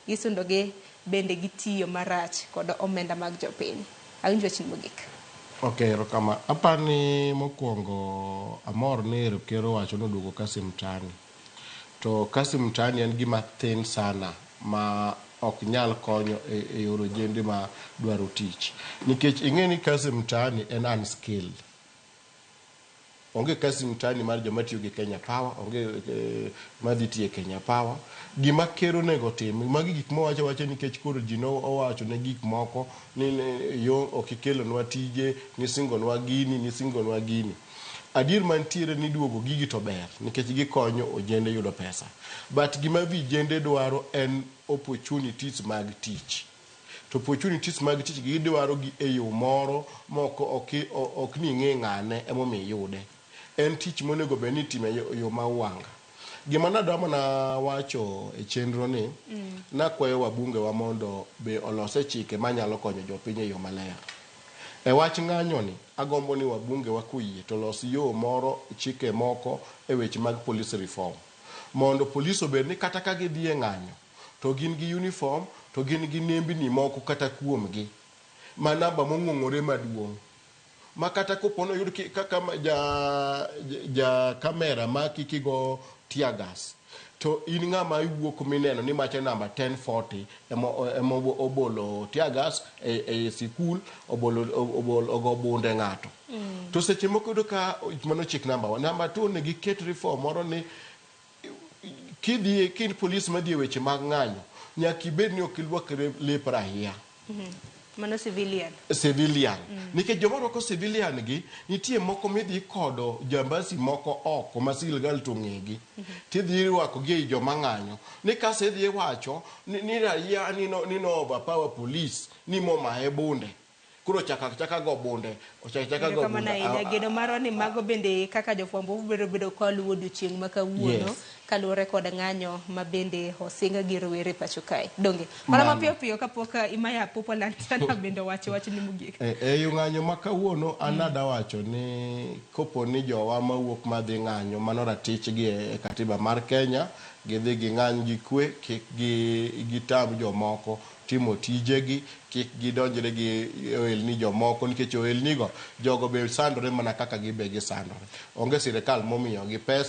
Gisundogi bende gitiyo marach kod omenda mag jopiny. Awinj wachni mogik. Ok, erokamano. Apani mokwongo amor ni ero ker owacho ni oduogo Kasim Mtaani. To Kasim Mtaani en gima thin sana ma ok nyal konyo e yor ojende ma dwaro tich. Nikech ing'e ni Kasim Mtaani en unskilled. Onge kazi mtaani mar joma tiyo gi Kenya Power, onge madhi tiyo e Kenya Power. Gima ker onego otim, magi gik mowacho awacha nikech koro ji nowacho ne gik moko ni yo ok ikelonwa tije, nisingonwa gini, nisingonwa gini. Adier mantiere ni duogo gigi to ber nikech gikonyo ojende yudo pesa. But gima vijende dwaro en opportunities mag tich. To opportunities mag tich gidwaro gi e yo moro moko ok ni ing'e ng'ane emomiyo iyude. En tich monego bed ni itimo e yo ma uwanga. Gima nadwa mana wacho e chenro ni, nakwayo wabunge wa mondo be olose chike manyalo konyo jopiny e yo maler. E wach ng'anyo ni, agombo ni wabunge wa koyie to los yo moro, chike moko e weche mag police reform. Mondo police obed ni kata ka gidhi e ng'anyo, to gin gi uniform, to gin gi nembni moko kata kuomgi ma namba mong'ong'ore maduong'. Ma kata kopo noyud kaka ja, ja kamera maki kigo tear gas, to in ng'ama iwuok mineno ni macha namba 1040 ema obolo tear gas e sikul, obolo ogo bunde ng'ato. To seche moko iyudo ka mano chik namba 1. Namba 2 onego iket reform moro ni kidhi kin polis madhi e weche mag ng'anyo, nyaka ibed ni ok irwak lep raia. Mano civilian. Civilian. Nikech joma rwako civilian gi, nitie moko midhi kodo jambasi moko oko ma sirkal to ong'egi. Tidhi rwako gi ei joma ng'anyo. Ni kasto idhi wacho ni raia ni no overpower police ni momaye bunde. Koro chaka chaka go bunde, ochaka chaka go Erokamano bunde. Ahinya. Geno marwa ni mago bende kaka jofwambo biro bedo ka luwo odiochieng' ma kawuono kaluwore kod ng'anyo ma bende osing gi rowere pacho kae. Donge? Mana Mano. mapiyo piyo kapok Imaya Popo Lantana bende owacho wachni mogik. E yo ng'anyo ma kawuono an ada wacho ni kopo ni jowa mawuok madhi ng'anyo mano ratichgi e katiba mar Kenya gidhi ging'any gi kwe kik gitam jomoko timo tijegi kik gidonjre gi ohelni jomoko nikech ohelni go jogo be sandore mana kaka gibe gisandore onge sirikal momiyogi pesa.